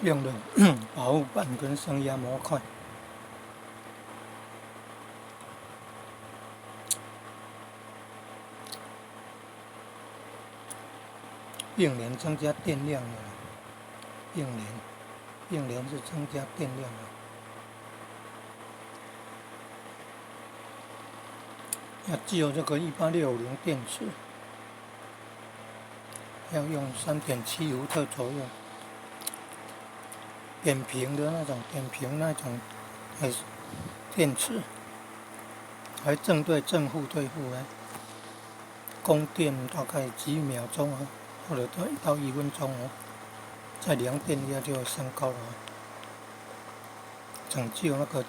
用了保護板跟升壓模塊。並聯增加電量的，並聯，並聯是增加電量的。要救這個18650電池，要用3.7伏特左右，扁平的那種，扁平那種，還是電池，還正對正負對負來，供電大概幾秒鐘啊。或者到1分鐘哦，再量電壓就會升高了。拯救那個。